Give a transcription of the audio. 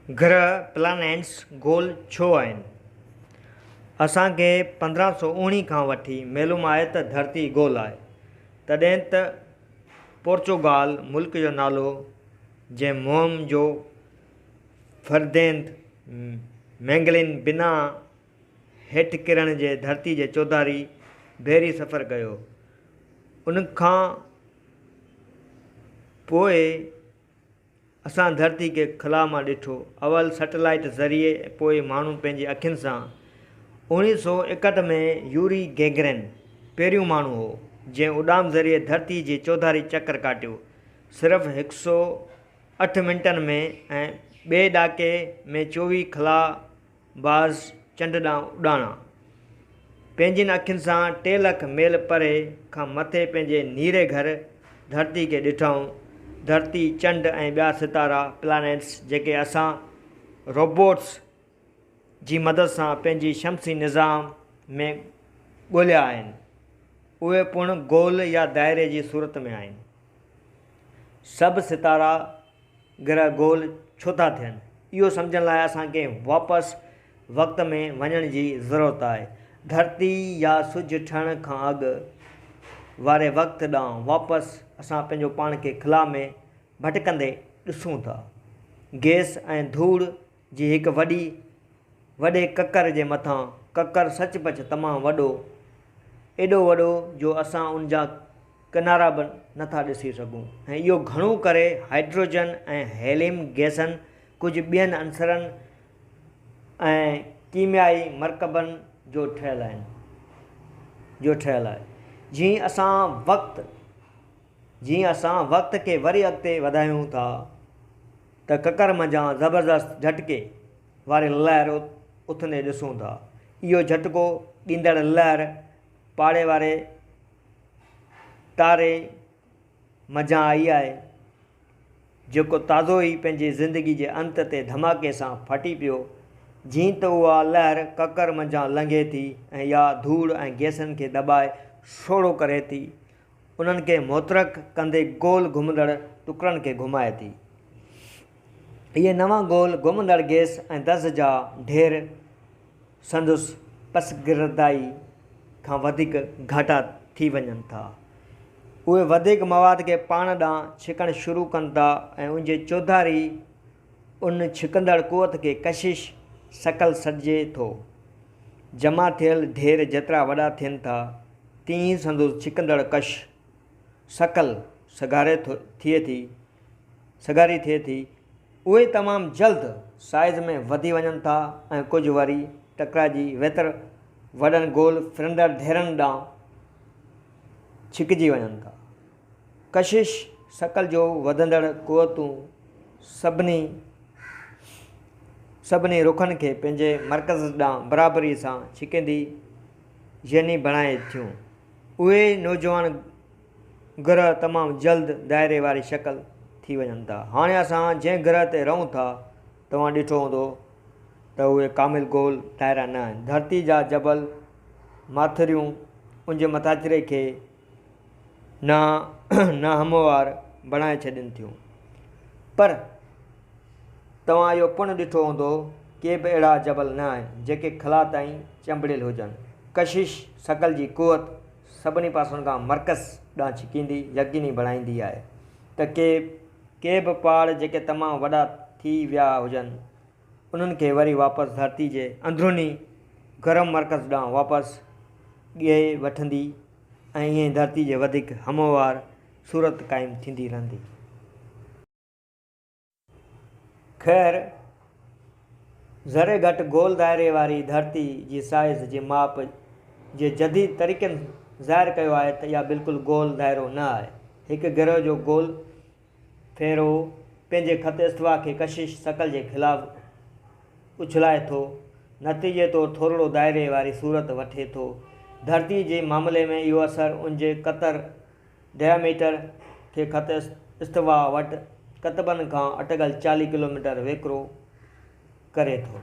گرهه، Planets، گول ڇو آهن؟ اسان کي 1519 کان وٺي معلوم آهي ته ڌرتي گول آهي. تڏهن ته پورچوگال ملڪ جو نالو جنهن مهم جو فردينند ميگلين بنا هيٺ ڪرڻ جي ڌرتي جي چوڌاري بحري سفر ڪيو، ان کان پوء اسان ڌرتي کي خلا مان ڏٺو، اول سيٽلائيٽ ذريعي ۽ پوء ماڻهن پنهنجي اکين سان. 1961 ۾ يوري گيگرين پهريون ماڻهو هو، جنهن اڏام ذريعي ڌرتي جي چوڌاري چڪر ڪاٽيو، صرف هڪ سئو اٺ منٽن ۾ ۽ ٻئي ڏاڪي ۾ 24 خلا باز چنڊ ڏانهن اڏاڻا. پنهنجين اکين سان ٽي لک ميل پري کان مٿي پنهنجي نيري گهر، ڌرتي کي ڏٺائون. ڌرتي، چنڊ ۽ ٻيا ستارا، Planets، جيڪي اسان روبوٽس جي مدد سان پنهنجي شمسي نظام ۾ ڳوليا آهن، اهي پڻ گول يا دائري جي صورت ۾ آهن. سڀ ستارا گرهه گول ڇو ٿا ٿين؟ اهو سمجهڻ لاء اسان کي واپس وقت ۾ وڃڻ جي ضرورت آهي. ڌرتي يا سج ٺهڻ کان اڳ واري وقت ڏانهن واپس اسان پنهنجو پاڻ کي خلا ۾ ڀٽڪندي ڏسون ٿا. گئس ۽ ڌوڙ جي هڪ وڏي وڏي ڪڪر جي مٿان، ڪڪر سچ پچ تمام وڏو، ايڏو وڏو جو اسان ان جا ڪنارا به نه ٿا ڏسي سگهون ۽ اهو گهڻو ڪري هائيڊروجن ۽ هيليم گئسن، ڪجهه ٻين عنصرن ۽ ڪيميائي مرڪبن جو ٺهيل آهن جو ٺهيل آهي. جيئن اسان وقت جيئن اسان وقت کي وري اڳتي وڌايون ٿا ته ڪڪر منجهان زبردست جهٽڪي واري لهر اٿندي ڏسون ٿا. اهو جهٽڪو ڏيندڙ لهر پاڙي واري تاري منجهان آئي آهي، جيڪو تازو ئي پنهنجي زندگي جي انت تي ڌماڪي سان ڦاٽي پيو. جيئن ته اها لهر ڪڪر منجهان لنگهي ٿي ۽ اها ڌوڙ ۽ گئسن کي دٻائي سوڙهو ڪري ٿي، انهن کي متحرڪ ڪندي گول گهمندڙ ٽڪرن کي گهمائي ٿي. اهي نوان گول گهمندڙ گئس ۽ دز جا ڍير سندس پسگردائي کان وڌيڪ گهاٽا ٿي وڃن ٿا. اهي وڌيڪ مواد کي پاڻ ڏانهن ڇڪڻ شروع ڪن ٿا ۽ ان جي چوڌاري ان ڇڪندڙ قوت کي ڪشش ثقل سڏجي ٿو. جمع ٿيل ڍير جيترا وڏا ٿين ٿا، تيئن سندس ڇڪندڙ ڪش ثقل سگهاري ٿئي ٿي سگهاري ٿئي ٿي. اهي تمام جلد سائيز ۾ وڌي وڃن ٿا ۽ ڪجهه وري ٽڪرائجي ويتر وڏن گول ڦرندڙ ڍيرن ڏانهن ڇڪجي وڃن ٿا. ڪشش ثقل جو وڌندڙ قوتون سڀني سڀني رخن کي پنهنجي مرڪز ڏانهن برابري سان ڇڪيندي يني بڻائي ٿيون. اهي نوجوان گرهه تمام جلد دائري واري شڪل ٿي وڃن ٿا. هاڻي اسان جنهن گرهه تي رهون ٿا، توهان ڏٺو هوندو ته اهي ڪامل گول دائرا نه آهن. ڌرتي جا جبل، ماٿريون ان جي مٿاڇري کي ناهموار بڻائي ڇڏين ٿيون. پر توهان اهو پڻ ڏٺو هوندو ڪي به اهڙا جبل نه آهن، جيڪي خلا تائين چنبڙيل هجن. ڪشش ثقل جي قوت سڀني پاسن کان مرڪز ڏانهن ڇڪيندي يقيني بڻائيندي آهي ته ڪي ڪي به پهاڙ جيڪي تمام وڏا ٿي ويا هجن، انهن کي وري واپس ڌرتي جي اندروني گرم مرڪز ڏانهن واپس ڳهي وٺندي ۽ ائين ڌرتي جي وڌيڪ هموار صورت قائم ٿيندي رهندي. خير، ذري گهٽ گول دائري واري ڌرتي جي سائيز جي ماپ جي جديد طريقن ظاهر ڪيو آهي ته اها بلڪل گول دائرو نه آهي. هڪ گرهه جو گول ڦيرو پنهنجي خط استوا کي ڪشش ثقل جي خلاف اڇلائي ٿو، نتيجي طور ٿورڙو دائري واري صورت وٺي ٿو. ڌرتي جي معاملي ۾ اهو اثر ان جي قطر Diameter، کي خط استوا وٽ قطبن کان اٽڪل 40 ڪلوميٽر ويڪرو ڪري ٿو.